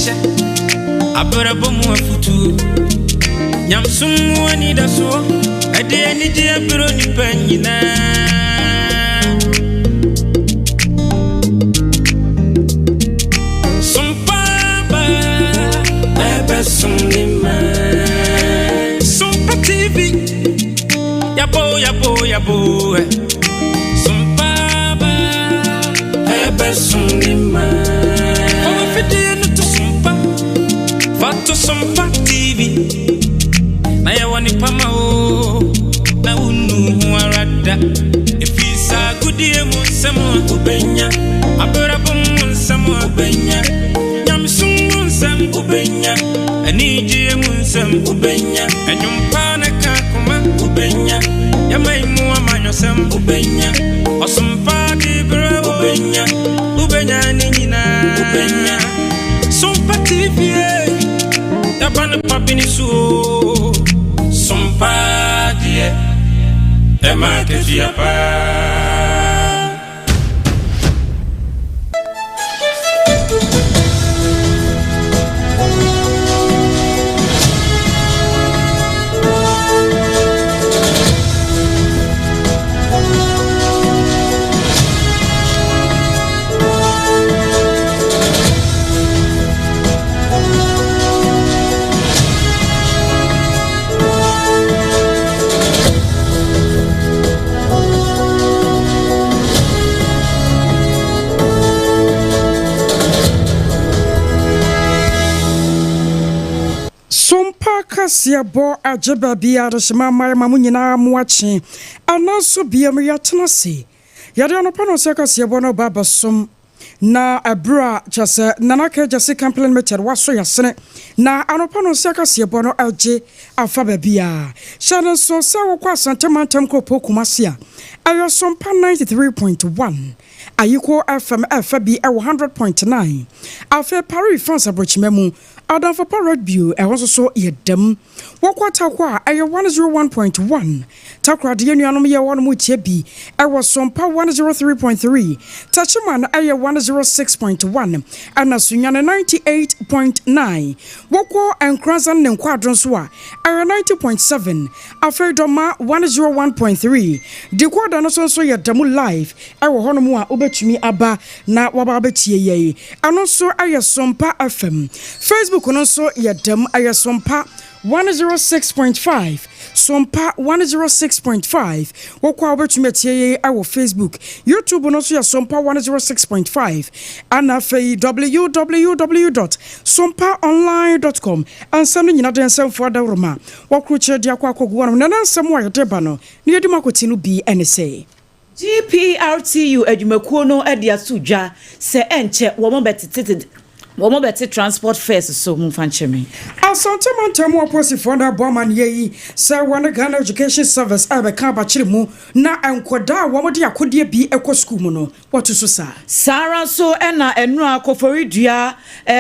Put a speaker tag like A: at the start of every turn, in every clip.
A: nkuranhyɛ, abrabɔ mu afotuo, nyamesom mu anidasoɔ, ɛde anigye abrɛ nnipa nyinaa. Sompa ba, ɛbɛsom ne ma. Sompa TV, yabo yabo yabo. Sompa ba, ɛbɛsom ne ma. Ɔwɔ fidie no to sompa, fa to Sompa TV. Na yɛwɔ nipa ma o, na wonu ho ara da. Ɛfiri saa agodie mu nsɛm a wobɛnya, abrabɔ mu nsɛm a wobɛnya, nyamesom mu nsɛm wobɛnya, anigyeɛ mu nsɛm wobɛnya, ɛnwompa ne ka koma wobɛnya, yɛma yi mu amanyɔsɛm wobɛnya, ɔsompa de berɛ wobɛnya, wobɛnya ne nyinaa wobɛnya. Sompa TV, yɛba no pabene so o, sompa deɛ ɛma akatua paa.
B: Sompa kaseɛbɔ agye baabi adehyema mmarima mo nyinaa mo akye ananso biam yɛatena ase yɛde anɔpa no sɛ kaseɛbɔ no ba bɛsom na ɛberɛ a kyerɛ sɛ Nana K Gyasi Company Limited waso yɛasene na anɔpa no sɛ kaseɛbɔ no agye afa baabi a hyɛ no nso sɛ wokɔ Asante mantam kuropɔn Kumasi a ɛyɛ Sompa 93.1 Ayiko FM ɛfa bi ɛwɔ 100.9 afei Paris France aburokyima mu Adamfo pa Radio ɛhɔ nso so yɛ dɛm. Wɔkɔ Tarkwa a ɛyɛ 101.1. Takoradi yɛn nuanom yɛ hɔ nom tie bi ɛwɔ Sompa 103.3. Techiman ɛyɛ 106.1 ɛna Sunyani 98.9. Wɔkɔ Nkoranza ne Nkwado nso a ɛyɛ 90.7. Afei Dɔma 101.3. Decoder no so nso yɛ dɛm live ɛwɔ hɔnom a wobɛtumi aba na waba abɛtie yɛn. Ɛno nso ɛyɛ Sompa FM. Facebook no nso yɛ dɛm ɛyɛ Sompa 106.5 Sompa 106.5 wɔkɔ a wobɛtumi atie yɛn ɛwɔ Facebook. YouTube no nso yɛ Sompa 106.5 ɛna afei www.sompaonline.com nsɛm no nyina de nsɛmfoɔ adaworoma wɔkoro kyerɛ de akɔ akɔgu wɔnom na nsɛm a yɛde ba no na yɛde mu akɔti no bi ɛne sɛ
C: GPRTU adwumakuo no de ato dwa sɛ ɛnkyɛ wɔn bɛte transport fares so mu mfa nkyɛn mi.
B: Asante mantam mu apolisifoɔ no abɔ amanneɛ yi sɛ wɔne Ghana Education Service a bɛka abakyere mu na nkɔdaa a wɔde akodeɛ bi kɔ sukuu mu no wɔto so saa.
C: Saa ara nso ɛna nnura Koforidua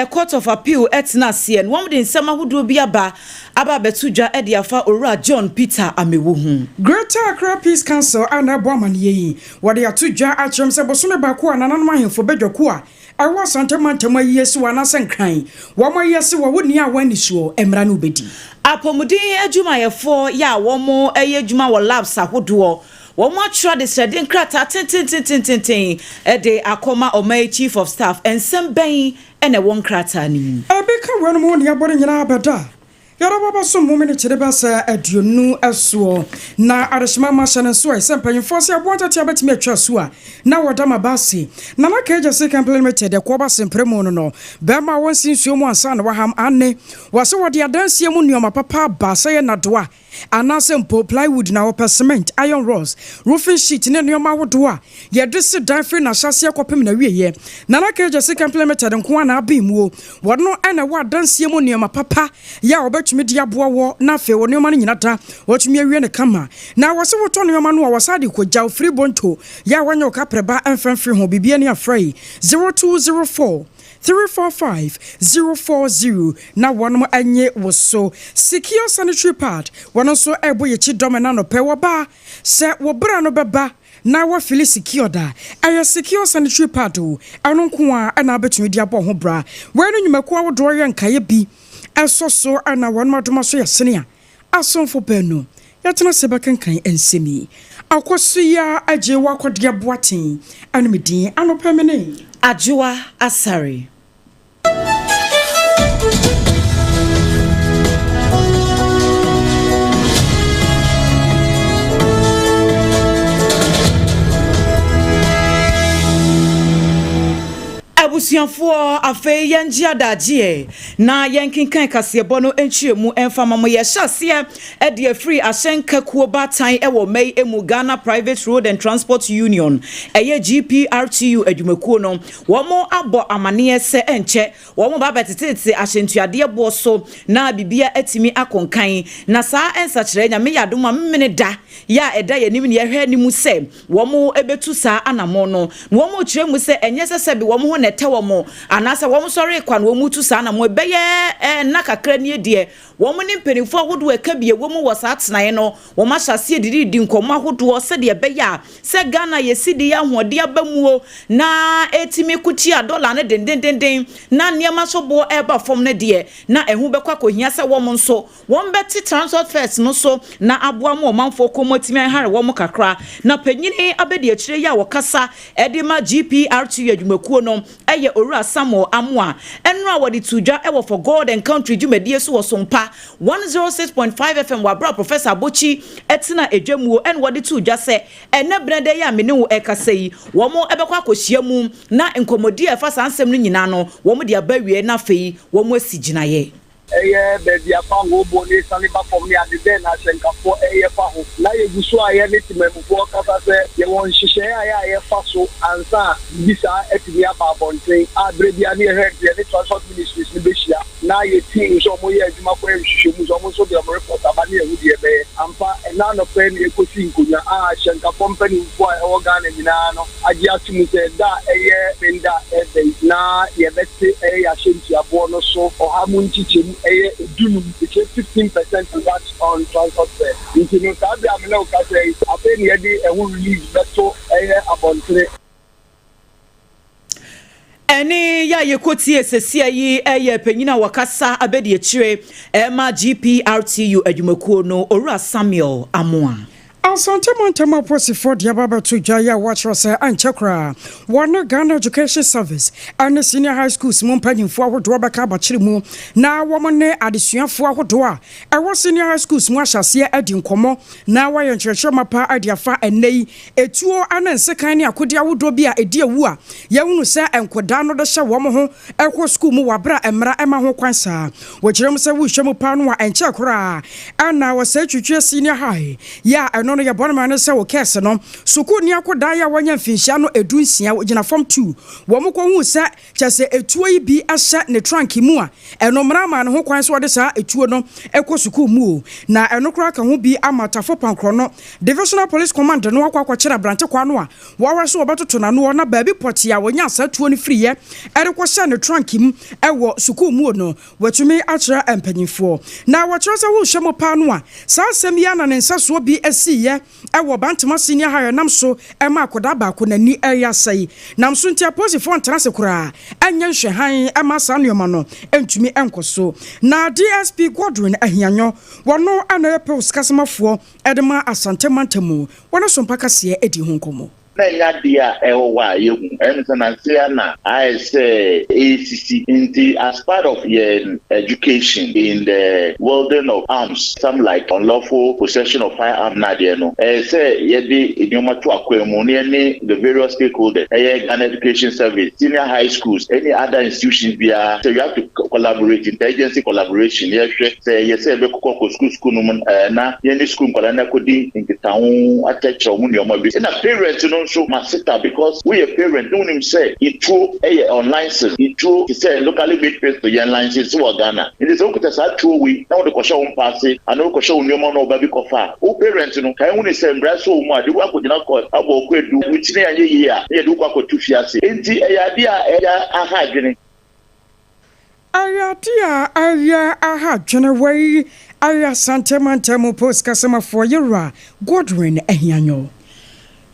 C: Court of Appeal ɛtena aseɛ no wɔn de nsɛm ahodoɔ bi aba abɛto dwa de afa Owura John Peter Amewu ho.
B: Greater Accra Peace Council a na ɛbɔ amanneɛ yi wɔde ato dwa akyerɛm sɛ bosome baako a nananom ahemfo bɛdwako a ɛwɔ Asante mantam ayi asi wɔ anaasɛ Nkran wɔn ayi asi wɔ wo nea a wɔani soɔ mmara no wobɛdi.
C: Apɔmuden adwumayɛfoɔ yɛ a wɔn yɛ adwuma wɔ labs ahodoɔ wɔn atwerɛ adesrɛde nkrataa tententententen de akɔma ɔman Chief of Staff. Nsɛm bɛn ɛna ɛwɔ nkrataa no mu?
B: Ɛbɛka wɔn mu ne abɔ no nyinaa bɛda yɛrɛbɔ bɛso mu miniti bɛ sɛ 20 soɔ na adehyema ma hyɛ ne nso a sɛ mpanyimfoɔ sɛ aboa ntatea bɛtumi atwa so a na wɔda ma baase Nana Kagya Company Limited ɛkɔɔ ba sempere mu no bɛrima a wɔnsi nsuo mu ansa na waham ane wɔsɛ wɔde adansie mu nneɛma papa aba sɛ yɛ nadoa anaasɛ mpo plywood na wɔpɛ cement, iron rods, roofing sheet ne nneɛma ahodoɔ a yɛde si dan firi n'ahyɛseɛ kɔpem na wieɛ. Nana Kagya Company Limited nko a na abɛn mu o wɔno no ɛna ɛwɔ adansie mu nneɛma papa yɛ a wɔbɛtumi de aboa wɔ na afei wɔ nneɛma no nyina da wɔtumi awie ne kama na wɔsɛ wotɔ nneɛma no a wɔsa de kɔgya firi bonto yɛ a wɔnyɛ wo kaprɛba ɛmfɛmfiri ho biribia ne afrɛ yi 0204 345 040 na wɔnom anye wo so. Secure sanitary pad wɔno nso ɛbɔ yɛkyi dɔm na nɔpɛ wɔba sɛ wɔbra no bɛba. na woafili secured a, ɛyɛ Secure Sanitary Pad o, ɛno nko ara na wobɛtumi de abɔ ho bra. Wei ne nnwumakuo ahodoɔ yɛ nkaeɛ bi ɛsɔ so na wɔnom adoma so yɛ sene a asomfo baanu yɛtena ase bɛkenkan nsɛm yi. Akɔsoya agye w'akɔdeɛ Boateng ɛne me din anɔpa me ne.
C: Adwoa Asare. Abusuafoɔ, afei yɛngye adagyeɛ na yɛnkenkan kaseɛbɔ no nkyerɛmu mfa ma mo. Yɛhyɛ aseɛ de afiri ahyɛnka kuo baatan wɔ mma yi mu, Ghana Private Road and Transport Union, ɛyɛ GPRTU adwumakuo no, wɔn abɔ amaneɛ sɛ ɛnkyɛ wɔn ba abɛtetetete ahyɛntuadeɛ boɔ so na biribiara atumi akɔ nkan. Na saa nsakyeraɛ, Nyame yɛ adom a, Memene da yɛ a ɛda yɛn anim na yɛhwɛ anim sɛ wɔbɛtu saa anammɔn no. Na wɔkyerɛ mu sɛ ɛnyɛ sɛ sɛbe wɔn ho na ɛtɛ wɔn anaasɛ wɔsɔre kwa na wɔtu saa anammɔn. Ɛbɛyɛ nna kakra nie deɛ, wɔn ne mpanimfoɔ ahodoɔ a ɛka bi a ɛwɔ mu wɔ saa atenaeɛ no, wɔahyɛ aseɛ dididi nkɔmmɔ ahodoɔ sɛdeɛ ɛbɛyɛ a sɛ Ghana yɛ sidi ahoɔden aba muo na ɛtumi ko tia dɔla no dendendenden na nneɛma nso boɔ ɛreba fam no deɛ, na ɛho bɛkɔ akɔhia sɛ wɔn nso Wɔbɛte Transport Fares no so na aboa ma ɔmanfoɔ kɔn mu atumi ahare wɔn kakra. Na panyini abadiakyire yi a ɔkasa de ma GPRTU adwumakuo no yɛ Owura Samuel Amoah. Nnora a wɔde too dwa wɔ For God and Country dwumadie so wɔ Sompa 106.5 FM wɔ aberɛ a Professor Abokyi tena dwa muo na wɔde too dwa sɛ ɛnnɛ benada yi a me ne wo rekasa yi wɔbɛkɔ akɔhyia mu na nkɔmmɔdie a ɛfa saa nsɛm no nyinaa no wɔde aba awieɛ na afei wɔasi gyinaeɛ.
D: Ɛyɛ baabi a fangoo boɔ no resiane ba fam ne ade. Dɛn na ahyɛnkafoɔ reyɛ fa ho? Na yɛgu so a yɛne temanmufoɔ rekasa sɛ yɛwɔ nhyehyɛeɛ a ɛyɛ a yɛfa so ansa a biribi saa atumi aba abɔnten a berɛ biara ne yɛhwɛ nti yɛne Transport Ministries no bɛhyia na yɛ team nso a wɔyɛ adwuma kɔyɛ nhwehwɛmu nso wɔn nso de wɔn report aba ne yɛahu deɛ ɛbɛyɛ. Ampa, ɛnnɛ anɔpa yi na yɛkɔsi nkonnwa a ahyɛnkafoɔ mpanimfoɔ a ɛwɔ Ghana nyinaa no agye ato mu sɛ da a ɛyɛ Menda reba yi na yɛbɛte ɛyɛ yɛn ahyɛntuaboɔ no so ɔha mu nkyekyɛmu ɛyɛ dunum, mekyerɛ 15 percent VAT on transport fare. Nti no saa berɛ a me ne wo kasa yi, afei na yɛde ɛho release bɛto ɛyɛ abɔntene.
C: Ɛnne yi a yɛkɔtie sesia yi yɛ panyin a wɔkasa abɛdiakyire ma GPRTU adwumakuo no, Owura Samuel Amoah.
B: Asante mantam apolisifoɔ de aba abɛto dwa yi a wɔakyerɛ sɛ ɛnkyɛ koraa wɔne Ghana Education Service ne Senior High Schools mu mpanyimfoɔ ahodoɔ bɛka abakyere mu na wɔn ne adesuafoɔ ahodoɔ a ɛwɔ Senior High Schools mu ahyɛ aseɛ adi nkɔmmɔ na wɔayɛ nkyerɛkyerɛ mapa de afa ɛnnɛ yi Etuo ne nsekan ne akodeɛ ahodoɔ bi a ɛdi awu a yɛahunu sɛ nkwadaa no de hyɛ wɔn ho kɔ sukuu mu wɔ aberɛ a mmara mma ho kwan saa. Wɔkyerɛ mu sɛ wohwɛ mu paa no a ɛnkyɛɛ koraa na wɔsɛe Twitwie Senior High yi a ɛno no yɛbɔ no ma ne sɛ wɔ kɛɛse no sukuuni akwadaa yi a wanya mfinhyia no dunsia ɔgyina fam tu wɔn kɔhuu sɛ Kyerɛ sɛ etuo yi bi hyɛ ne trunk mu a, ɛno mmara maa no ho kwan sɛ ɔde saa etuo no kɔ sukuu mu o. Na ɛno koraa ka ho bi ama Tafo Pankorɔ no Divisional Police Command no akɔ akɔkyere aberante kwaa no a wɔahwɛ sɛ wɔbɛtoto n'anoɔ na baabi pɔtee a wɔnyaa saa tuo no firiiɛ de kɔhyɛɛ ne trunk mu wɔ sukuu mu no, wɔatumi akyerɛ mpanyinfoɔ. Na wɔkyerɛ sɛ wohwɛ mu paa no a, saa asɛm yi ara na ne nsasoɔ bi siiɛ wɔ Bantama Senior High a ɛnam so ma akwadaa baako n'ani reyɛ asɛe. Nam so nti apolisifoɔ ntena ase koraa nyɛ nhwɛhan mma saa nneɛma no ntumi nkɔ so. Na DSP Godwin Ahianyɔ, wɔno na ɔyɛ Pils kasamafoɔ de ma Asante mantam mu, wɔne Sompa Kaseɛ dii ho nkɔmmɔ.
E: Na ɛnyɛ adeɛ a ɛwɔ hɔ a yɛhu. Ɛyɛ me sɛ nansa yi ara na ayɛ sɛ ɛresisi. Nti as part of yɛn education in the wielding of arms, some like unlawful possession of firearm ne adeɛ no, ɛyɛ sɛ yɛde nneɛma to akwan mu na yɛne the various stakeholders, ɛyɛ Ghana Education Service, senior high schools, any other institutions biara, sɛ we have to collaborate, inter-agency collaboration, yɛhwɛ sɛ ɛyɛ sɛ yɛbɛkokɔ kɔ sukuu sukuu no mu na yɛne sukuu nkwadaa no akɔdi nkitaho akyerɛkyerɛ wɔn nneɛma bi. Ɛna parent no nso maseta because woyɛ parent na wonim sɛ etuo yɛ unlicensed, etuo te sɛ locally made pistol yɛn license wɔ Ghana. Nti sɛ wokuta saa tuo wei na wode kɔhyɛ wo mpa ase anaa wokɔhyɛ wo nneɛma na ɔba bi kɔfa a, wo parent no kae hunu sɛ mmara sɔ wo mu a de wo akɔgyina court abɔ wo kwaadu, wo tiri anyɛ yie a na yɛde wo kɔ akɔto fiase. Nti ɛyɛ adeɛ a ɛyɛ aha adwene.
B: Ɛyɛ ade a ɛyɛ aha adwene wei ɛyɛ Asante mantam mu Post kasamafoɔ Yewura Godwin Ahianyo.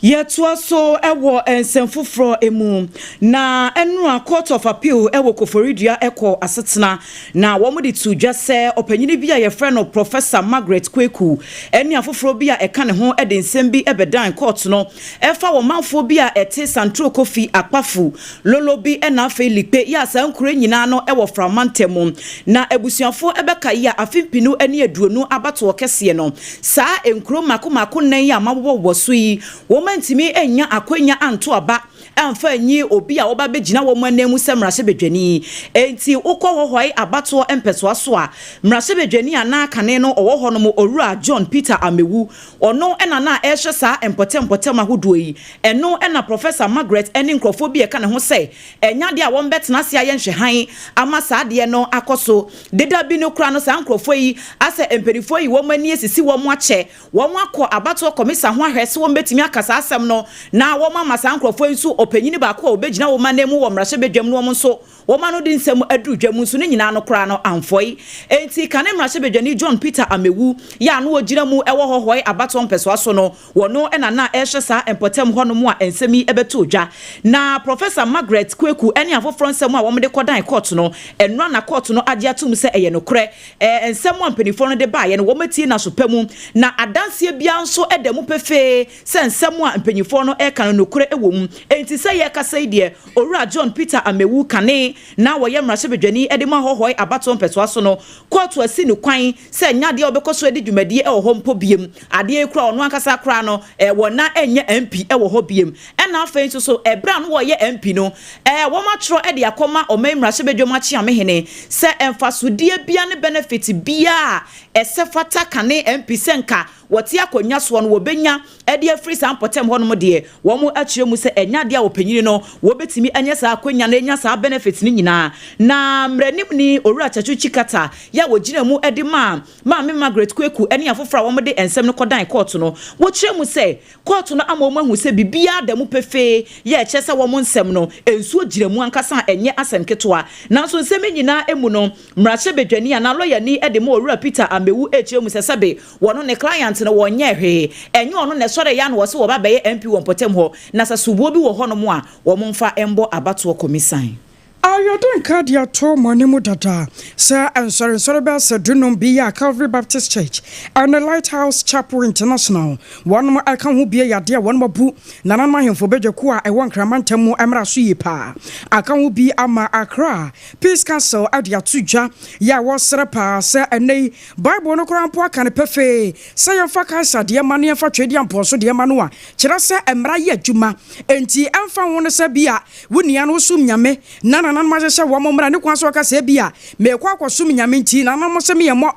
C: Yɛtoa so wɔ nsɛm foforɔ mu. Na ɛnora Court of Appeal wɔ Koforidua kɔ asetena na wɔn de to dwa sɛ ɔpanyini bi a yɛfrɛ no Professor Margaret Kweku ne afoforɔ bi a ɛka ne ho de nsɛm bi bɛdan court no ɛfa wɔn manfoɔ bi a ɛte Santro Kofi, Akpafu, Lolobi na afei Likpe yɛ a saa nkuro nyinaa no wɔ Frama mu. Na abusuafoɔ bɛka yi a afe 2020 abatoɔ kɛseɛ no, saa nkuro mako mako nnan yi a mabobɔbobɔ so yi, wɔn ntumi nya akwanya anto aba amfa nyi obi a wɔba bɛgyina wɔn anan mu sɛ mmarahyɛbadwani. Enti wokɔ Hɔhɔe abatoɔ mpɛsoa so a, mmarahyɛbadwani anaa kane no ɔwɔ hɔ nom, Owura John Peter Amewu, ɔno ɛna na ɛrehwɛ saa mpɔtɛmpɔtɛm ahodoɔ yi. Ɛno ɛna Professor Margaret ne nkurɔfoɔ bi a ɛka ne ho sɛ ɛnya deɛ a wɔn bɛtena ase ayɛ nhwɛhan ama saa adeɛ no akɔ so. Deda bi no kora no, saa nkurɔfoɔ yi asɛ mpanimfoɔ yi wɔn ani asisi wɔn akyɛ wɔn akɔ abatoɔ kɔmisa ho ahwɛ sɛ wɔn bɛtumi aka saa asɛm no na wɔn ama saa nkurɔfoɔ yi nso ɔpanyini baako a wɔbɛgyina wɔn anan mu wɔ mmarahyɛbadwam no, wɔn nso wɔn ano de nsɛm aduru dwam nso ne nyinaa no koraa no amfɔyi. Enti kane mmarahyɛbadwani John Peter Amewu yɛ ano wɔgyina mu ɛwɔ Hɔhɔe abatoɔ mpɛsoa so no, wɔno ɛna na ɛrehwɛ saa mpɔtam hɔnom a nsɛm yi ɛbɛto dwa. Na Professor Margaret Kweku ɛne afoforɔ nsɛm a wɔde kɔdan court no ɛnora na court no agye atom sɛ ɛyɛ nokorɛ, nsɛm a mpanimfoɔ no de baeɛ no, wɔn atie n'aso pa mu na adanseɛ biara nso da mu pefee sɛ nsɛm a mpanyinfoɔ no ɛreka no, nokorɛ wɔ mu. Enti sɛ yɛrekasa yi deɛ, Owura John Peter Amewu, kane na wɔyɛ mmarahyɛbadwani de ma Hɔhɔe abatoɔ mpɛsoa so no, kɔɔto asi no kwan sɛ nya adeɛ a wɔbɛkɔ so adi dwumadie wɔ hɔ mpo biem. Adeɛ yi kora, ɔno ankasa koraa no wɔ na ɛnyɛ MP wɔ hɔ biem. Ɛna afei nso so, ɛberɛ a no wɔyɛ MP no, wɔn atwerɛ de akɔma ɔman mmarahyɛbadwam akyeamehene sɛ mfasodeɛ bia ne benefit bia a ɛsɛ fata kane MP sɛ nka wɔte akonnwa soɔ no wɔbɛnya ɛde afiri saa mpɔtam hɔnom deɛ, wɔn akyerɛ mu sɛ ɛnya adeɛ a wɔpanyini no wɔbɛtumi anya saa akonnwa no, anya saa benefit no nyinaa. Na mmaranimni ni Owura Tsatsu Tsikata yɛ a wɔgyina mu de maa Maame Margaret Kweku ne afoforɔ a wɔde nsɛm no kɔdan court no, wɔkyerɛ mu sɛ court no ama wɔn ahu sɛ biribiara da mu pefee yɛ ɛkyerɛ sɛ wɔn nsɛm no nsuo gyina mu ankasa a ɛnyɛ asɛm ketewa. Nanso nsɛm yi nyinaa mu no, mmarahyɛbadwani anaa lɔyani de ma Owura Peter Amewu ɛkyerɛ mu sɛ sɛbe wɔno ne client no wɔnyɛ hwee, ɛnyɛ ɔno na ɛsɔre yɛ ano wɔ sɛ wɔba bɛyɛ MP wɔ mpɔtam hɔ, na sɛ soboɔ bi wɔ hɔnom a, wɔn mfa mbɔ abatoɔ komisan.
B: Ayɔde nka de ato mo anim dada sɛ nsɔrensɔre bɛyɛ sɛ 15 bi yɛ a Calvary Baptist Church ɛne Lighthouse Chapel International wɔnom ɛka ho bie yadeɛ a wɔnom abu nananom ahemfo badwakuo a ɛwɔ Nkrama ntam mu mmara so yie paa. Aka ho bi ama Accra Peace Council de ato dwa yɛ a wɔsrɛ paa sɛ ɛnɛ yi Bible no koraa mpo aka no pefee sɛ yɛmfa Kaesar deɛ ma no, yɛmfa Twedeampɔn so deɛ ma no a, kyerɛ sɛ mmara yɛ adwuma. Enti ɛmfa ho no sɛ bi a wo nua no wosom Nyame na nananom ahyehyɛ wɔn mmara ne kwan so ɔka sɛ bi a merekɔ akɔsom Nyame nti nananom sɛ meyɛ mmɔ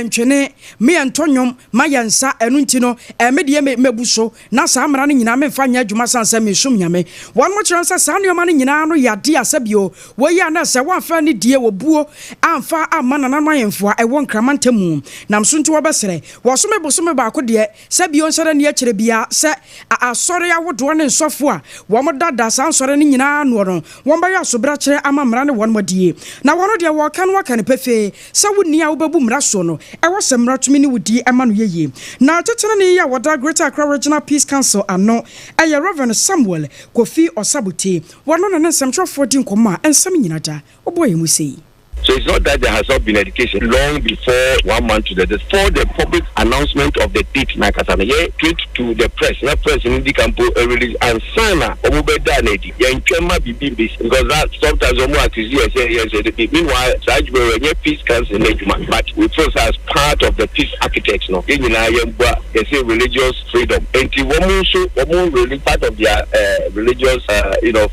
B: ntwene, meyɛ ntɔ nnwom, mayɛ nsa, ɛno nti no me deɛ mɛbu so na saa mmara no nyinaa memfa nyɛ adwuma sane sɛ mesom Nyame. Wɔnom kyerɛ sɛ saa nneɛma no nyinaa no yɛ adeɛ a sɛbio wɔyi a na sɛ wɔamfa anidie wɔ buo amfa amma nananom ahemfo a ɛwɔ Nkrama ntamu nam so nti wɔbɛsrɛ wɔsome bosome baako deɛ sɛ bio nhyɛ da nni akyire biara sɛ asɔre ahodoɔ ne nsɔfoɔ a wɔn dada saa nsɔre no nyinaa noɔ no wɔn bɛyɛ asobrakyerɛ ama mmara ne wɔn adie. Na wɔn deɛ wɔreka no aka no pefee sɛ wo nni a wobɛbu mmara soɔ no, ɛwɔ sɛ mmara tumi ne wo di ma no yɛ yie. Na titenani yi a wɔda Greater Accra Regional Peace Council ano yɛ Rev. Samuel Kofi Osabutey. Wɔno na ne nsɛmtwerɛfoɔ di nkɔmmɔ a nsɛm nyina da wɔbɔɔ yɛn mu sei.
F: So it's not that there has not been education long before one month to the date. For the public announcement of the date na kasa no yɛ straight to the press na press no di kampo release ansa na wɔn bɛda na adi. Yɛn twɛn ma bibi mbesi because that sometimes wɔn accuse yɛ sɛ yɛn sɛ de. Meanwhile, saa adwuma yɛ nyɛ Peace Council na adwuma, but we feel as part of the peace architects no, yɛn nyinaa yɛn bua yɛsɛ religious freedom. Nti wɔn nso wɔn really part of their religious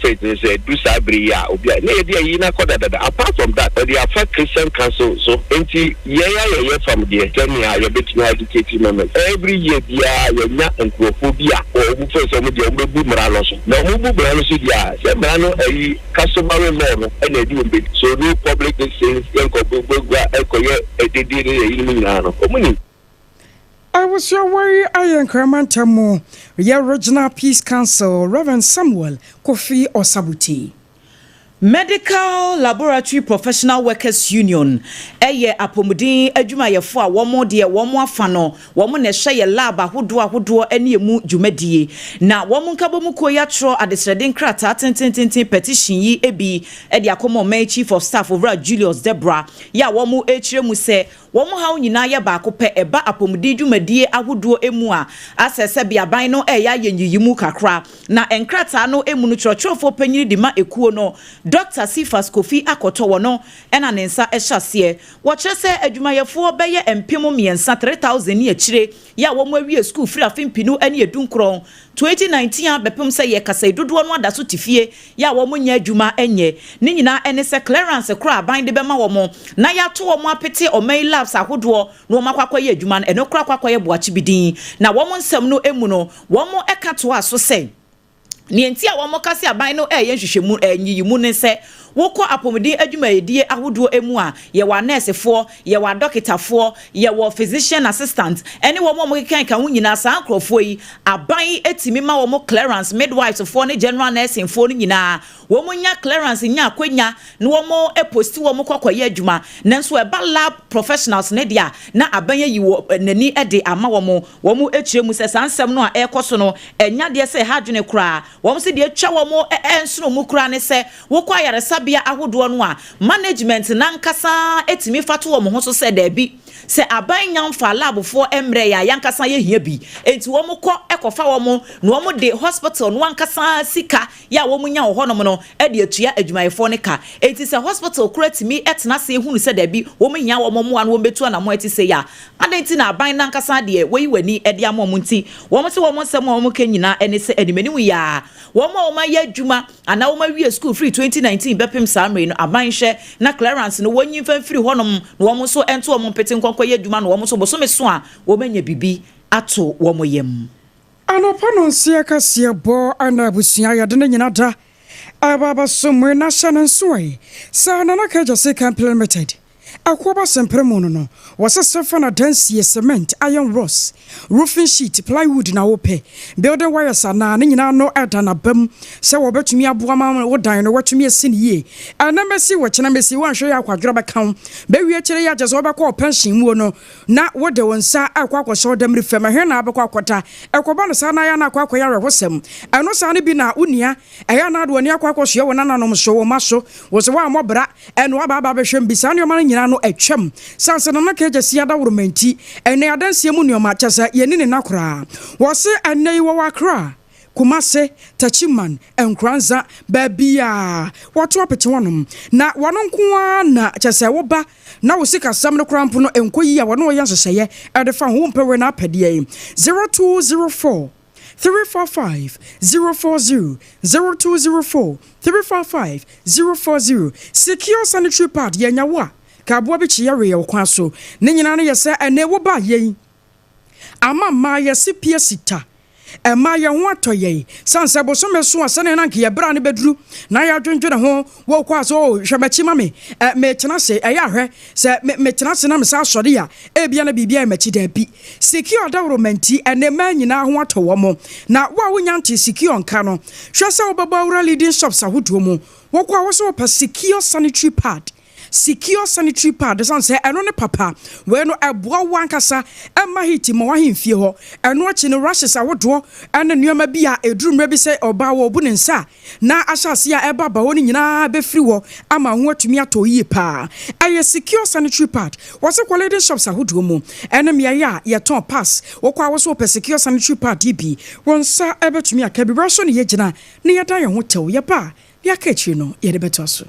F: faith ne sɛ du saa bere yi a obi a na yɛde ayi na kɔ dadada. Apart from that, ɔde afa Christian Council so, nti yɛn ayɛ yɛ fam deɛ sɛnea yɛbɛtumi educate members. Every year biara yɛnya nkurɔfoɔ bi a wɔn fɛ sɛ wɔn deɛ wɔn bɛbu mmara no so, na wɔn bu mmara no so deɛ a sɛ mmara no ayi customary law no ɛna ɛdi wɔn bɛdi so, no public things, yɛn nkɔ gbogbo ɛkɔyɛ ɛdede ne yɛyi no mu nyinaa no wɔn nim.
B: Abusua wei ayɛ Nkrama ntam mu yɛ Regional Peace Council, Reverend Samuel Kofi Osabutey.
C: Medical Laboratory Professional Workers Union yɛ apɔmuden adwumayɛfoɔ a wɔn deɛ wɔn afa no, wɔn na ɛhwɛ yɛ lab ahodoɔ ahodoɔ ne ɛmu dwumadie. Na wɔn nkabɔmu kuo yi atwerɛ adesrɛde nkrataa tentententen, petition, yi bi de akɔma ɔman Chief of Staff Owura Julius Debrah yɛ a wɔn rekyerɛ mu sɛ wɔn haw nyinaa yɛ baako pɛ, ɛba apɔmuden dwumadie ahodoɔ mu a, asɛ sɛ beaban no reyɛ ayɛ nyiyimu kakra. Na nkrataa no mu no, kyerɛkyerɛfoɔ panyin de ma ekuo no, Dɔkta Cephas Kofi Akoto, wɔ no na ne nsa hyɛ aseɛ. Wɔkyerɛ sɛ adwumayɛfoɔ bɛyɛ 3000, 3000, ne akyire yɛ a wɔn awie sukuu firi afe mpenu ne edunkron, 2019, a bɛpem sɛ yɛrekasa yi, dodoɔ no ada so te fie yɛ a wɔn nyɛ adwuma nyɛ. Ne nyinaa ne sɛ clearance korɔ a aban de bɛma wɔn na yɛato wɔn apete ɔman yi labs ahodoɔ na wɔn akɔ akɔyɛ adwuma no, ɛno koraa akɔ akɔyɛ boakye bi din. Na wɔn nsɛm no mu no, wɔka toaa so sɛ, Nea enti a wɔka sɛ aban no reyɛ nhwehwɛmu, nyiyimu ne sɛ, wokɔ apɔmuden adwumayɛdie ahodoɔ mu a, yɛwɔ anɛɛsefoɔ, yɛwɔ adɔketafoɔ, yɛwɔ physician assistant, ne wɔn a wɔkeka ho nyinaa, saa nkorɔfoɔ yi, aban tumi ma wɔn clearance, midwives foɔ ne general nursing foɔ no nyinaa, wɔn nya clearance nya akwanya na wɔn posti wɔn kɔ kɔyɛ adwuma. Nanso ɛba lab professionals no deɛ a, na aban ayi wɔ n'ani de ama wɔn. Wɔn kyerɛ mu sɛ saa nsɛm no a ɛrekɔ so no, ɛnyɛ adeɛ sɛ ɛha adwene koraa. Wɔn se deɛ atwa wɔn nsono mu koraa ne sɛ, wokɔ ayaresabea ahodoɔ no a, management no ankasa tumi fa to wɔn ho so sɛ daabi, sɛ aban nya mfaa labfoɔ mmrɛɛ yɛn a, yɛn ankasa yɛhia bi. Enti wɔn kɔ kɔfa wɔn na wɔn de hospital no ankasa sika yɛ a wɔnya wɔ hɔnom no de atua adwumayɛfoɔ no ka. Enti sɛ hospital koraa tumi tena ase hunu sɛ dabi, wɔhia wɔn mmoa na wɔbɛtu anammɔn a ɛte sei a, adɛn nti na aban no ankasa deɛ wɔayi wɔn ani de ama wɔn nti? Wɔn se wɔn nsɛm a wɔka nyinaa ne sɛ animanim yi ara, wɔn a wɔayɛ adwuma anaa wɔawie sukuu firi 2019 bɛpem saa mmerɛ yi no, aban nhwɛ na clearance no wɔnyi mfa mfiri hɔnom na wɔn nso nto wɔn mpete nkɔ nkɔyɛ adwuma na wɔn nso bosome so a wɔanya biribi ato wɔn yam.
B: Anɔpa nonsia kaseɛ bɔ na abusua yɛde ne nyina da ɛba abɛso moe na hyɛ no nso ɛ sɛ Nana Kajase Company Limited ɛkoɔ ba sempere mu no no wɔsese fa na dansie cement, iron rods, roofing sheet, plywood na wopɛ, building wires anaa ne nyinaa no ɛda naba mu sɛ wɔbɛtumi aboa ma wo dan no watumi asi no yie ɛnɛ mɛsi wɔkyena mɛsi woanhwɛ yɛ akwadworɔ bɛka wo bɛwie akyire yi akyɛ sɛ wobɛkɔ wo pension muo no na wode wo nsa rekɔ akɔhyɛ wo damiri fam, ɛhe na wobɛkɔ akɔda? Ɛkɔba no saa na ayɛ a na akɔ akɔyɛ awerɛhosɛm. Ɛno saa no bi na wo nua, ɛyɛ a na wode w'ani akɔ akɔsoɛ wo nananom so, wo mma so, wo sɛ woammɔ bra, ɛna woaba aba abɛhwɛ me bi. Saa nneɛma no nyinaa no atwam. Sane sɛ Nana Kegyesi adaworoma nti, ɛnnɛ adanseɛ mu nneɛma, kyerɛ sɛ yɛnni ne nna koraa. Wɔse ɛnnɛ yi wɔwɔ Accra. Kumase, Techiman, Nkoranza, baabiaa wɔto apete hɔnom. Na wɔno nko ara na kyerɛ sɛ woba na wo sikasɛm no koraa mpo no nkɔ yie a wɔne wo yɛ nhyehyɛeɛ de fa ho. Wompɛ wei na apɛ deɛn? 0204 345 040, 0204 345 040. Secure sanitary pad, yɛanya wo a, ka aboa bi kye yɛwee wɔ kwan so. Ne nyinaa no yɛ sɛ ɛnɛ wobaa yei ama mmaa yɛse pia sita. Ɛma yɛn ho atɔ yɛn. Sane sɛ bosome so a sɛnea na anka yɛn bra no bɛduru na yɛadwendwene ho, wokɔ a sɛ, Oh, hwɛ m'akyi ma me. Ɛ, metena ase. Ɛyɛ a hwɛ, sɛ me, metena ase na mesan sɔre a, ebia na biribi ayɛ m'akyi. Dabi. Secure adaworoma nti, ɛnnɛ mmaa nyinaa ho atɔ wɔn. Na wo a wonnya ntee Secure nka no, hwɛ sɛ wobɛbɔ awura leading shops ahodoɔ mu. Wokɔ a, wo sɛ wopɛ Secure sanitary pad. Secure sanitary pad ɛsiane sɛ ɛno ne papa. Wei no ɛboa wo ankasa ɛmma heat mma w'ahemfie hɔ. Ɛno akyi no rashes ahodoɔ ɛne nnoɔma bi a ɛduru mmerɛ bi sɛ ɔbaa wɔ ɔbu ne nsa a na ahyɛ aseɛ a ɛba ba hɔ no nyinaa bɛfiri hɔ ama ho atumi atɔ yie paa. Ɛyɛ secure sanitary pad. Wɔse kɔ leading shops ahodoɔ mu ɛne mmeaeɛ a yɛtɔn pads. Wokɔ a wo so wopɛ secure sanitary pad yi bi wo nsa bɛtumi aka bi. Berɛ so ne yɛgyina na yɛda yɛn ho tɛw. Yɛba a deɛ aka akyire no yɛde bɛtoa so.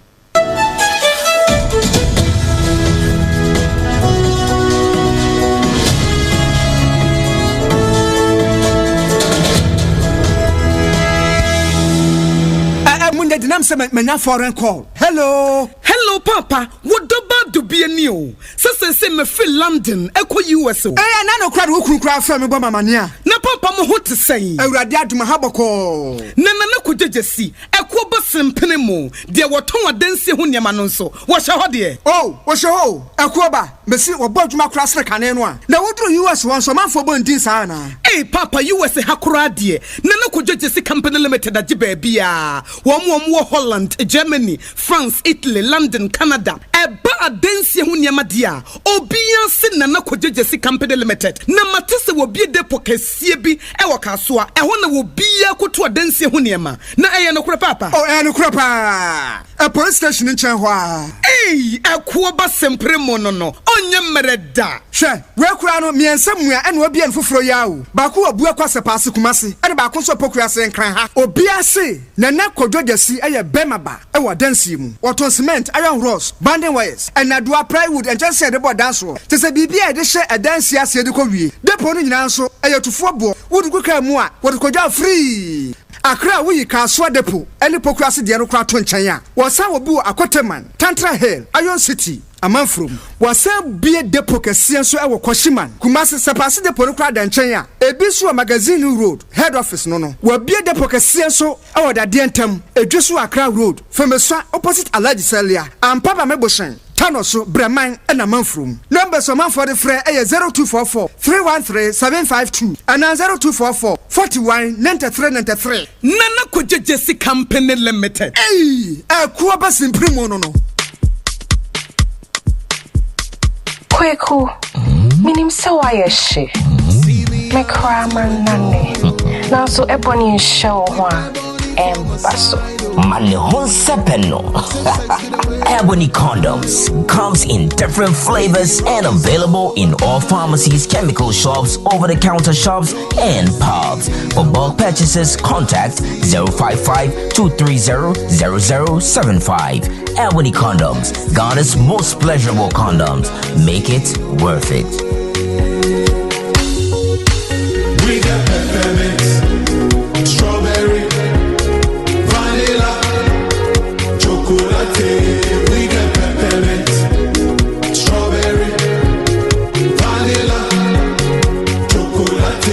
G: Munya dinam sɛ manya foreign call. Hello.
H: Hello papa, wo dɔ ba.
G: Dubie ni o, sɛ seesei mafiri London kɔ US o.
H: Ɛyɛ na nokorɛ de wo kunu koraa frɛ me bɔ me amaneɛ a.
G: Na papa mo ho te sɛn?
H: Awurade adom aha bɔkɔɔ.
G: Na Nana Kwadwo Gyasi, ɛkoɔ ba sempene mo, deɛ wɔtɔn adansie ho nneɛma no nso, wɔhyɛ hɔ deɛ?
H: Oh, wɔhyɛ hɔ o, ɛkoɔ ba, mese wɔbɔ adwuma koraa sene kane no a. Na woduru US hɔ nso ɔmanfoɔ bɔ ndin saa anaa?
G: Ei paapa US ha koraa deɛ, Nana Kwadwo Gyasi Company Limited agye baabiara. Wɔn a wɔwɔ Holland, Germany, France, Italy, London, Canada. Ɛba adansie ho nneɛma deɛ a, obiara se Nana Kwadwo Gyasi Company Limited. Na mate sɛ wɔabue depot kɛseɛ bi wɔ Kasoa. Ɛhɔ na obiara kɔtu adansie ho nneɛma. Na ɛyɛ nokorɛ paapa?
H: Oh, ɛyɛ nokorɛ paa. Ɛ police station no nkyɛn hɔ ara.
G: Ei, ɛkoɔ ba sempere mo no no, ɔnyɛ mmerɛ da.
H: Hwɛ, wei koraa no, mmiɛnsa mua ɛna wabue no foforɔ yi ara o. Baako wɔ Buakwa Sɛpaase, Kumasi, ɛna baako nso wɔ Pokuase, Nkran ha. Obiara se Nana Kwadwo Gyasi yɛ bɛrima ba wɔ adansie mu. Wɔtɔn cement, iron rods, bonding wires, nnadewa, plywood, nkyɛnsee a yɛde bɔ dan soɔ, kyerɛ sɛ biribiara a yɛde hyɛ adansie aseɛ de kɔ wie. Depot no nyinaa nso, ɛyɛ tufoɔ boɔ. Wode gu kaa mu a, wɔde kɔdwa wo free. Accra a woyi Kasoa Depot ne Pokuase deɛ no koraa to nkyɛn a, wɔsan wɔ bi wɔ Akoteman, Tantra Hill, Iron City, Amanfurom. Wɔasan abue depot kɛseɛ nso wɔ Kwashiman, Kumasi. Sɛpaase depot no koraa da nkyɛn a, ebi nso wɔ Magazine Road, Head Office no no. Wɔabue depot kɛseɛ nso wɔ Dadeɛ Ntam, Edweso Accra Road, Femesua opposite Alhaji Salia, Ampaba Mebohyɛn, Tano so, Brɛman na Amanfurom. Numbers a ɔmanfoɔ de frɛ yɛ 0244 313 752 anaa 0244 41 93 93.
G: Nana Kwadwo Gyasi Company Limited.
H: Ei! Akuo ba simpiri mu no no.
I: Kweku, menim sɛ woayɛ hye. Me koraa mannane. Nanso ɛbɔne nhyɛ wo ho a, ɛmba so.
J: Ma ne ho nsɛpɛ no. Ebony condoms comes in different flavors and available in all pharmacies, chemical shops, over-the-counter shops, and pubs. For bulk purchases, contact 055 230 0075. Ebony condoms, Ghana's most pleasurable condoms. Make it worth it.
K: We got peppermint, strawberry, vanilla, chocolate. We got peppermint, strawberry, vanilla, chocolate.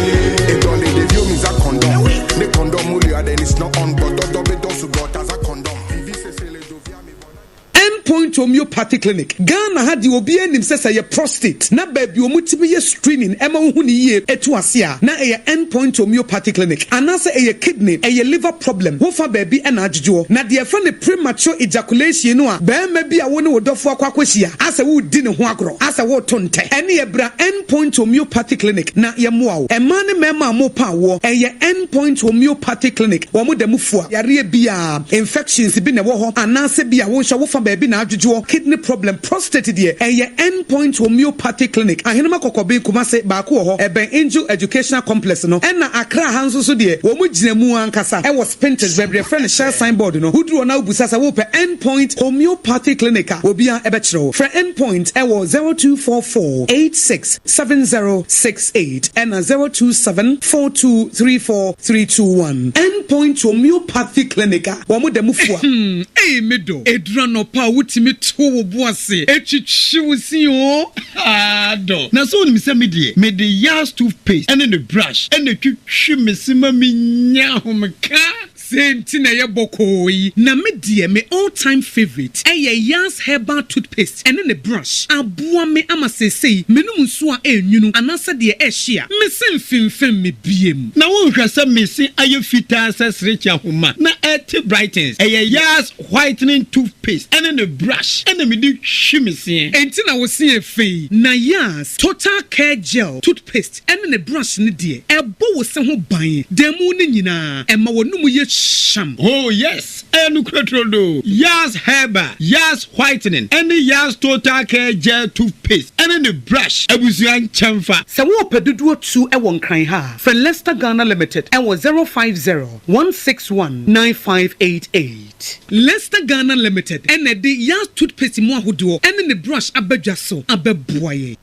L: Edɔle ɖeviwo mi za kɔndɔm. Ne kɔndɔm woli then it's not on but dɔdɔ be dɔ sugbɔ ta za kɔndɔm. Vivi sese le dovia mi vɔ na.
G: End Point Homeopathy Clinic, Ghana ha deɛ obiara nim sɛ sɛ ɛyɛ prostate na baabi a wɔtumi yɛ screening ɛma wohu no yie ɛtu ase a na ɛyɛ End Point Homeopathy Clinic anaasɛ ɛyɛ kidney, ɛyɛ liver problem wofa baabi na adwodwoɔ. Na deɛ yɛfrɛ no premature ejaculation no a barima bi a wo ne wo dɔfoɔ akɔ akɔhyia asɛ woredi ne ho agorɔ asɛ woreto ntɛ ɛneɛ bra End Point Homeopathy Clinic na yɛmmoa wo. Mmaa ne mmarima a morepa awoɔ ɛyɛ End Point Homeopathy Clinic wɔn da mu fua yareɛ biara. Infections bi na ɛwɔ hɔ anaasɛ bi a wo nso wo fa baabi na adwodwoɔ, kidney problem, prostate deɛ ɛyɛ End Point Homeopathy Clinic, Ahenema Kɔkɔben, Kumase, baako wɔ hɔ ɛbɛn Angel Educational Complex no, ɛna Accra ha nso so deɛ wɔn gyina mu ankasa ɛwɔ Spintex baabi yɛfrɛ no Shell sign board no, woduru hɔ na wobisa sɛ wopɛ End Point Homeopathy Clinic a obiara ɛbɛkyerɛ wo. Frɛ End Point ɛwɔ 0244 86 7068 ɛna 027 4234 321. End Point Homeopathy Clinic a wɔn da mu fua. Hmm ei me dɔ, ɛduru anɔpa a wotumi to wo bo ase twitwi wo se oo haa dɔ.
M: Na sɛ wonim sɛ me deɛ mede Yas toothpaste ne ne brush na ɛtwitwi me se ma menya ahomeka.
G: Sei nti na ɛyɛ bɔkɔɔ yi. Na me deɛ me all time favourite ɛyɛ Yas herbal toothpaste ɛne ne brush. Aboa me ama seesei menom nsuo a ɛnwunu anaasɛ deɛ ɛhye a, me se mfemfem me biem.
M: Na wonhwɛ sɛ me se ayɛ fitaa sɛ serekye ahoma na ɛte brightens. Ɛyɛ Yas whitening toothpaste ɛne ne brush ɛna mede twi me seɛ.
G: Enti na wo se yɛ fɛ yi. Na Yas total care gel toothpaste ɛne ne brush no deɛ, ɛbɔ wo se ho ban da mu no nyinaa, ɛma w'anomu yɛ hyam.
M: Oh yes, ɛyɛ nokorɛ turodoo. Yas Herbal, Yas Whitening ɛne Yas Total Care Gel Toothpaste ɛne ne brush abusua nkyɛnfa.
G: Sɛ worepɛ dodoɔ tu wɔ Nkran ha a, frɛ Lester Ghana Limited wɔ 050 161 9588. Lester Ghana Limited na ɛde Yas Toothpaste mu ahodoɔ ɛne ne brush aba dwa so abɛboa yɛn.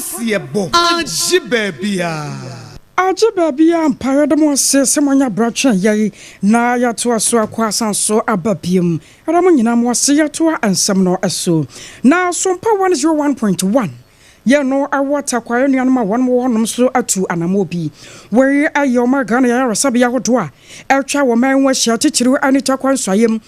G: Kaseɛbɔ agye baabiara.
B: Agye baabiara ampa yɛda mo ase sɛ moanya berɛ atwɛn yɛn na yɛatoa so akɔ asan so aba biom yɛda mo nyinaa mo ase yɛtoa nsɛm no so na Sompa 101.1 Yɛn no wɔ Tarkwa anuanom a wɔn wɔ hɔnom nso atu anammɔn bi. Wei yɛ ɔman Ghana ayaresabea ahodoɔ a atwa wɔn man ho ahyia titiriw ne Tarkwa nsuaeɛ mu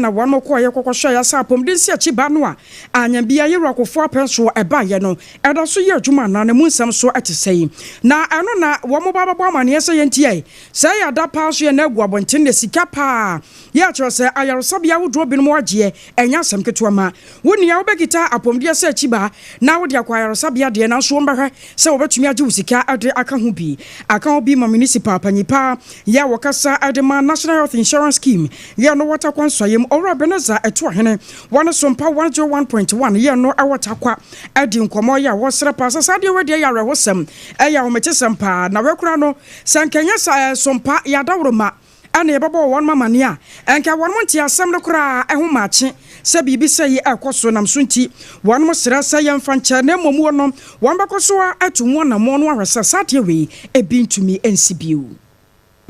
B: na wɔn kɔeɛ kɔkɔhwɛeɛ sɛ apɔmuden nsiakyi ba no a anyambia Yewura Kufuor apɛn soɔ ɛbaeɛ no ɛda so yɛ adwuma anaa na mu nsɛm nso te sɛn. Na ɛno na wɔn ba bɛbɔ amaneɛ sɛ yɛntiae sɛ ɛyɛ ada paa nso yɛn nan agu abɔnten na sika paa yɛ akyerɛ sɛ ayaresabea ahodoɔ binom agyeɛ ɛnyɛ asɛm ketewa ma Wo nua, wobɛkita apɔmuden sɛ akyibaa na wode akɔ ayaresabea deɛ, nanso wɔbɛhwɛ sɛ wɔbɛtumi agye wo sika de aka ho bi. Aka ho bi ma Municipal panyin pa yɛ a wɔkasa de ma National Health Insurance Scheme yɛ no wɔ Tarkwa Nsɔeɛ mu, Owura Ebenezer Atuahene, wɔne Sompa 101.1 yɛ no wɔ Tarkwa adi nkɔmmɔ yɛ a wɔsrɛ paa sɛ saa adeɛ wei deɛ ɛyɛ awerɛhosɛm, ɛyɛ ahometesɛm paa na wei koraa no sɛ anka ɛnyɛ sɛ Sompa yɛ adaworoma na yɛbɛbɔɔ wɔn amanneɛ a, anka wɔn nte asɛm no koraa ho maakye sɛ biribi sɛɛ rekɔ so. Nam so nti, wɔn srɛ sɛ yɛmfa nkyɛ, na mmom wɔn no, wɔbɛkɔ so ara atu ho anammɔn no ahwɛ sɛ saa adeɛ wei bi ntumi nsi bio.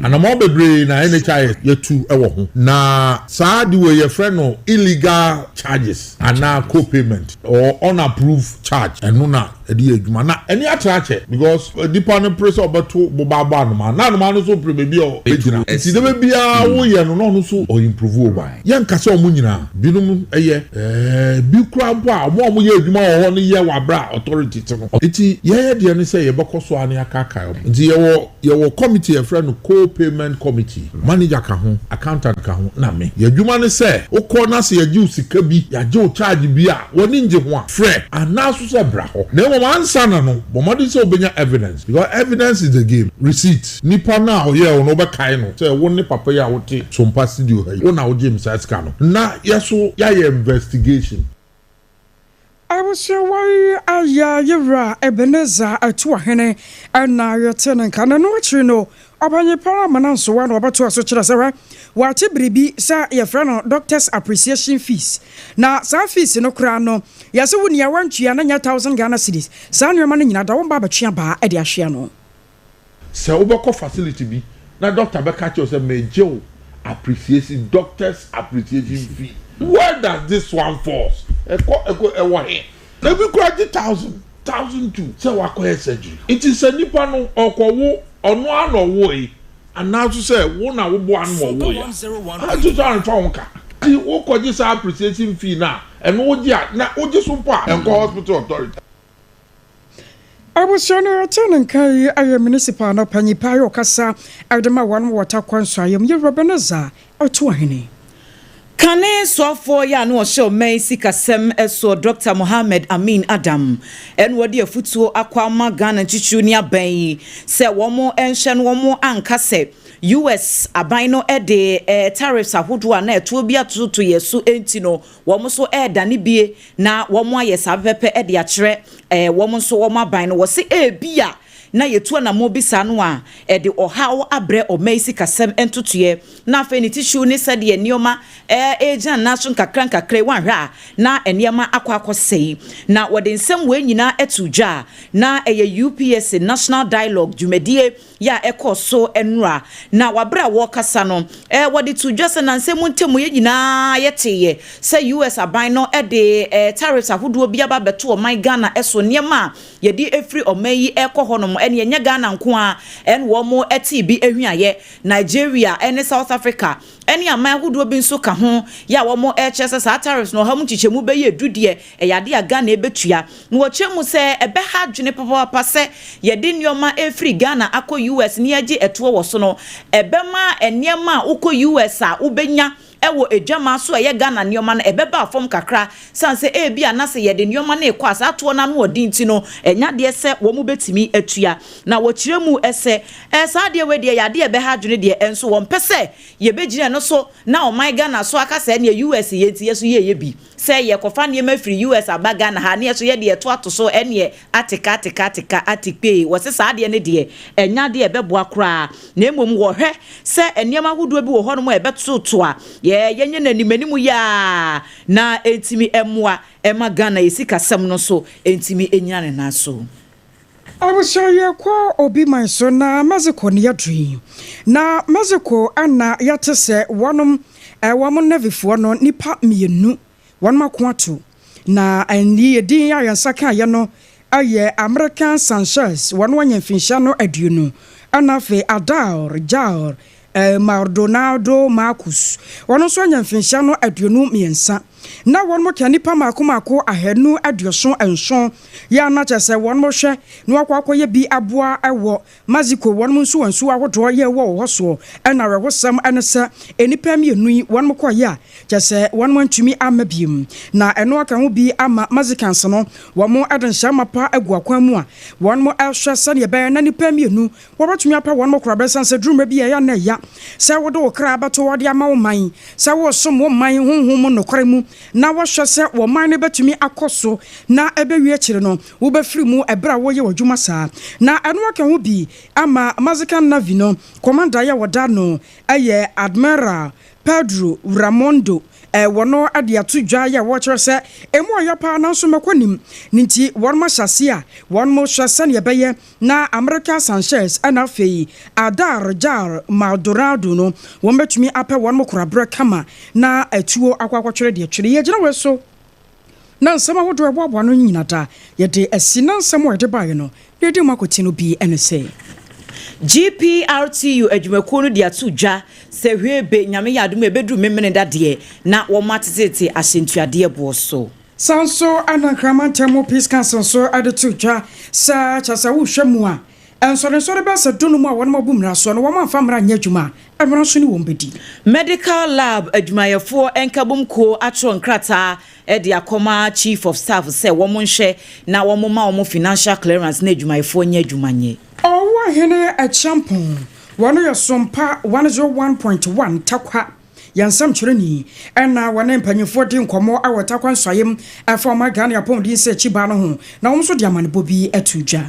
N: Anamɔn bebree na NHIS yɛtu wɔ ho. Na saa ade wei yɛfrɛ no illegal charges anaa co-payment or unapproved charge. Ɛno na ɛde yɛ adwuma na ɛne atra akyɛ because nipa no pere sɛ ɔbɛto boba abɔ anomaa na anomaa no nso pere baabi a ɔbɛgyina nti dɛbɛ biara woyɛ no na ɔno nso ɔ improve over yɛnka sɛ ɔmo nyinaa binom yɛ ɛɛ bi koraa mpo a ɔmo a ɔmo yɛ adwuma wɔ hɔ no yɛ wɔ abere a authority te no nti yɛyɛ deɛ ne sɛ yɛbɛkɔ so ara ne akaakae ɔmo nti yɛwɔ Yɛwɔ committee a yɛfrɛ no co-payment committee, manager ka ho, accountant ka ho, na me. Yɛn adwuma ne sɛ, wokɔ na sɛ yɛgye wo sika bi, yɛagye wo charge bi a w'ani nnye ho a, frɛ anaa nso sɛ bra hɔ. Na mmom ansa na no, bɔ mmɔden sɛ wobɛnya evidence because evidence is the game. Receipt, nipa no a ɔyɛɛ wo no wobɛkae no sɛ wo ne papa yi a wote Sompa studio ha yi, wo na wogyee me saa sika no. Na yɛso yɛayɛ investigation.
B: Abusua yi ayɛ Yewura Ebenezer Atuahene na yɛte ne nka. Na ɛno akyiri no, Ɔpanyin pa ara Amana Nsowa na ɔbɛtoa so kyerɛ sɛ hwɛ, wɔate biribi sɛ yɛfrɛ no Doctors Appreciation Fees. Na saa fees no koraa no, yɛse wo nea wantua no nyɛ thousand Ghana cedis. Saa nneɛma no nyinaa da wo mma abɛtwe abaa de ahwe ano.
N: Sɛ wobɛkɔ facility bi na doctor bɛka akyerɛ wo sɛ megye wo appreciation, doctor's appreciation fee, where does this one falls? Ɛkɔ ɛkɔ ɛwɔ he? Ebi koraa gye thousand, 1002 sɛ wakɔyɛ surgery. Nti sɛ nipa no ɔkɔwo, ɔno ara na ɔwoe anaa nso sɛ wo na woboa no ma ɔwoe a, ɛnso sɛ ɔmfa wo ka. Nti wokɔgye saa appreciation fee no a, ɛno wogye a, na wogye so mpo a, ɛnkɔ hospital authority.
B: Abusua no yɛte ne nka yi yɛ municipal no panyin paa yɛ ɔkasa de ma wɔn wɔ Tarkwa Nsuayɛ mu Yewura Ebenezer Otuahene.
C: Kane soafoɔ yi a na ɔhyɛ ɔman yi sikasɛm soɔ Dɔkta Mohammed Amin Adam na ɔde afutuo akɔ ama Ghana ntitiriw ne aban yi sɛ wɔn nhwɛ na wɔn anka sɛ US aban no de tariffs ahodoɔ a na ɛtoɔ bi atototo yɛ so nti no Wɔn nso redane bie na wɔayɛ saa pɛpɛpɛ de akyerɛ wɔn nso wɔn aban no. Wɔse ebia na yɛtu anammɔn bi saa no a, ɛde ɔhaw abrɛ ɔman yi sikasɛm ntotoeɛ, na afei ne titiriw ne sɛdeɛ nneɛma regyina nan so nkakrankakra yi, woanhwɛ a na nneɛma akɔ akɔsɛe. Na wɔde nsɛm wei nyinaa too dwa a, na ɛyɛ UPSA National Dialogue dwumadie yɛ a ɛkɔɔ so nnora. Na wɔ bere a wɔrekasa no, wɔde too dwa sɛ nnansa mu ntam yɛn nyinaa yɛteeɛ sɛ US aban no de tariffs ahodoɔ bi aba abɛto ɔman Ghana so, nneɛma a yɛde firi ɔman yi rekɔ hɔnom, ɛne ɛnyɛ Ghana nko ara ɛna wɔtee bi hwiaeɛ, Nigeria ne South Africa ne aman ahodoɔ bi nso ka ho, yɛ a wɔrekyerɛ sɛ saa tariffs no ɔha mu nkyekyɛmu bɛyɛ du deɛ, ɛyɛ adeɛ a Ghana bɛtua. Na wɔkyerɛ mu sɛ ɛbɛha adwene papaapa sɛ yɛde nneɛma refiri Ghana akɔ US na yɛregye ɛtoɔ wɔ so no, ɛbɛma nneɛma a wokɔ US a wobɛnya wɔ adwamaa so a ɛyɛ Ghana nneɛma no, ɛbɛba fam kakra sane sɛ ebia na sɛ yɛde nneɛma no rekɔ a saa toɔ no ano ɔden nti no, ɛnyɛ adeɛ sɛ wɔbɛtumi atua. Na wɔkyerɛ mu sɛ saa adeɛ wei deɛ ɛyɛ adeɛ a ɛbɛha adwene deɛ, nso wɔmpɛ sɛ yɛbɛgyina ɛno so na ɔman Ghana so aka sɛ ɛneɛ US yɛ nti yɛso yɛyɛ bi. Sɛ yɛkɔfa nneɛma firi US aba Ghana ha ne yɛso yɛde ɛto ato so ɛneɛ ateka ateka ateka atekpee. Wɔse saa adeɛ no deɛ ɛnyɛ adeɛ a ɛbɛboa koraa na mmom wɔhwɛ sɛ nneɛma ahodoɔ bi wɔ hɔnom a ɛbɛtoto a yɛ yɛnyɛ no anim anim yi ara na ɛntumi mmoa mma Ghana yɛ sikasɛm no nso ntumi nnyina ne nan so.
B: Abusua yɛkɔ obi man so na Mexico ne yɛduru yi. Na Mexico na yɛte sɛ wɔnom wɔn Navyfoɔ no nnipa mmienu wɔnom ako ato. Na ɛnni edin a yɛn nsa kaeɛ no yɛ American Sanchez wɔn anya mfinhyia no aduonu ɛna afei Adaur Jair Maldonado Marcus wɔn nso anya mfinhyia no 23. Na wɔn ka nnipa mmaako mmaako 277 yɛ a na kyerɛ sɛ wɔn hwɛ na wɔakɔ akɔyɛ bi aboa wɔ Mexico wɔn nsuwansuwa ahodoɔ yɛ wɔ wɔ hɔ soɔ. Ɛna awerɛhosɛm ne sɛ nnipa mmienu yi wɔn kɔeɛ a kyerɛ sɛ wɔn antumi amma biom. Na ɛno aka ho bi ama Mexicans no wɔn de nhyɛ mapa agu akwan mu a wɔn rehwɛ sɛdeɛ ɛbɛyɛ na nnipa mmienu Wɔbɛtumi apɛ wɔn korabea esiane sɛ duru mmɛ bi a ɛyɛ a na ɛya sɛ wode wo kra bɛto hɔ de ama wo man, sɛ woresom wo man honhom mu nokware mu na wohwɛ sɛ wɔ man no bɛtumi akɔ so na ɛbɛwie akyiri no wobɛfiri mu ɛberɛ a woreyɛ w'adwuma saa. Na ɛno aka ho bi ama Mexican Navy no kɔmanda yɛ wɔda no yɛ Admiral Pedro Ramondo wɔ no de ato dwa yɛ wɔkyerɛ sɛ emu ɔya paa nanso mɛkɔ nim ne nti wɔnom ahyɛ aseɛ a wɔnom hwɛ sɛdeɛ ɛbɛyɛ na America Sanchez ɛna afei Adar Jair Maldonado no wɔn bɛtumi apɛ wɔnom koraberɛ kama na atuo akɔ akɔtwere deɛ twere. Yɛgyina wei so na nsɛm ahodoɔ a ɛboaboa ano nyina da yɛde asi na nsɛm a yɛde baeɛ no na yɛdi mu akɔti no bi ne sɛ.
C: GPRTU adwumakuo no de ato dwa sɛ hwee Nyame yɛ adom a ɛbɛduru Memeneda deɛ na wɔatetete ahyɛntuadeɛ boɔ so.
B: Saa nso na Nkran Mantam mu Peace Council nso de to dwa sɛ kyerɛ sɛ wohwɛ mu a, nsɔrensɔre bɛyɛ sɛ dunum a wɔnom abu mmara soɔ no wɔn amfa mmara anyɛ adwuma a, mmara nso ne wɔn bɛdi.
C: Medical Lab adwumayɛfoɔ nkabom kuo atwerɛ nkrataa de akɔma Chief of Staff sɛ wɔnhwɛ na wɔmma wɔn financial clearance na adwumayɛfoɔ nyɛ adwuma nyɛ.
B: Ɔwoahene Acheampong, wɔno yɛ Sompa 101.1 Tarkwa Yɛn nsɛmtwerɛni na wɔne mpanyinfoɔ di nkɔmmɔ wɔ Tarkwa Nsuaem ɛfa ɔman Ghana apɔmuden sɛ akyi no ho na wɔn nso de amanebɔ bi ato dwa.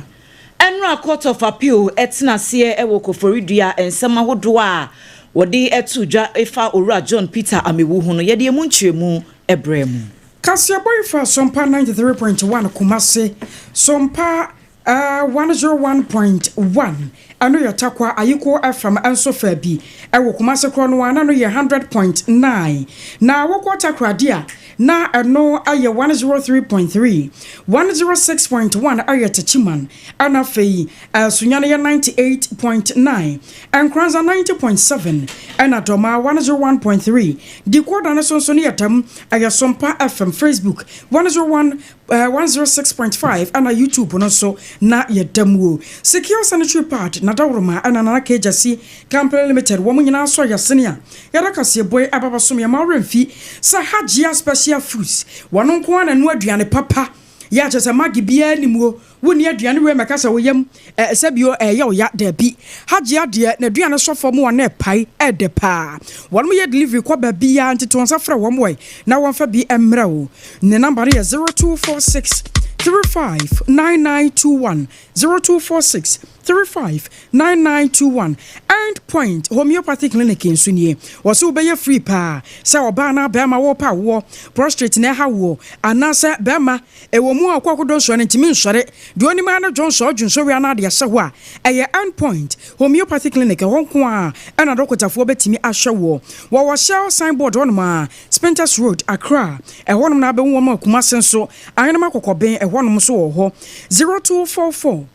C: Ɛnora Court of Appeal tena aseɛ wɔ Koforidua nsɛm ahodoɔ a wɔde to dwa fa Owura John Peter Amewu ho no, yɛde emu nkyerɛmu brɛ mu.
B: Kaseɛbɔ yi fa Sompa 93.1 Kumase, Sompa 101.1 ɛno yɛ Tarkwa, Ayiko FM nso fa bi ɛwɔ Kumase korɔ no ara na ɛno yɛ 100.9 na wokɔ Takoradi a na ɛno yɛ 103.3, 106.1 ɛyɛ Techiman ɛna afei Sunyani yɛ 98.9, Nkoranza 90.7 ɛna Dormaa 101.3. Decoder no so nso no yɛ dɛm, ɛyɛ Sompa FM, Facebook 101 106.5 ɛna YouTube no nso na yɛda mu o. Secure Sanitary Pad, Nadaworoma ɛna Nana K Gyasi Company Limited wɔn nyinaa nso yɛ sene a yɛda kaseɛbɔ yi aba bɛsom yɛn ma wo werɛ mfi sɛ Hajia Special Foods wɔn nko ara na ɛnoa aduane papa yɛ a kyerɛ sɛ Maggi biara nni mu o. Wonni aduane wei mmɛka sɛ wo yam ɛ sɛ bio ɛyɛ wo ya daabi. Hajia deɛ n'aduane sɔ fam a na ɛpae ɛdɛ paa. Wɔnom yɛ delivery kɔ baabiara nti to nsa frɛ wɔn ɛ na wɔmfa bi mmrɛ wo. Ne number no yɛ 0246 35 9921, 0246 35 9921. End Point Homeopathy Clinic nso nie. Wɔse wobɛyɛ free paa sɛ ɔbaa anaa barima worepɛ awoɔ, prostrate na ɛha woɔ anaasɛ barima Ɛwɔ mu a ɔkɔ akodo nsɔre no ntumi nsɔre, deɛ ɔnim ara ne dwonsɔ, ɔdwonsɔ wie a na ade ahyɛ hɔ a, ɛyɛ End Point Homeopathy Clinic, ɛhɔ nko ara na dɔkotafoɔ bɛtumi ahwɛ woɔ. Wɔwɔ Shell sign board hɔnom ara, Spintex Road, Accra, ɛhɔnom na wobɛhu wɔn, Kumasi nso, Ahenemma Kɔkɔben, ɛhɔnom nso wɔ hɔ. 0244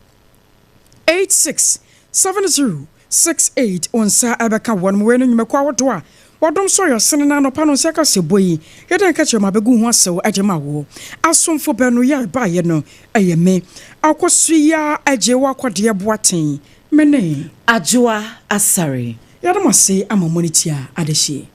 B: 86 70 68 Wo nsa bɛka wɔn. Wei ne nnwumakuo ahodoɔ a wɔdom so yɛ sene na anɔpa no nsa kaseɛbɔ yi yɛde nka kyerɛ ma bɛgu ho asɛw de ma wo. Asomfo baanu yi a ɛbaeɛ no yɛ me Akosua Agyewa Kɔdeɛ Boateng, me ne.
C: Adwoa Asare.
B: Yɛda mo ase ama mo ani tua adehyeɛ.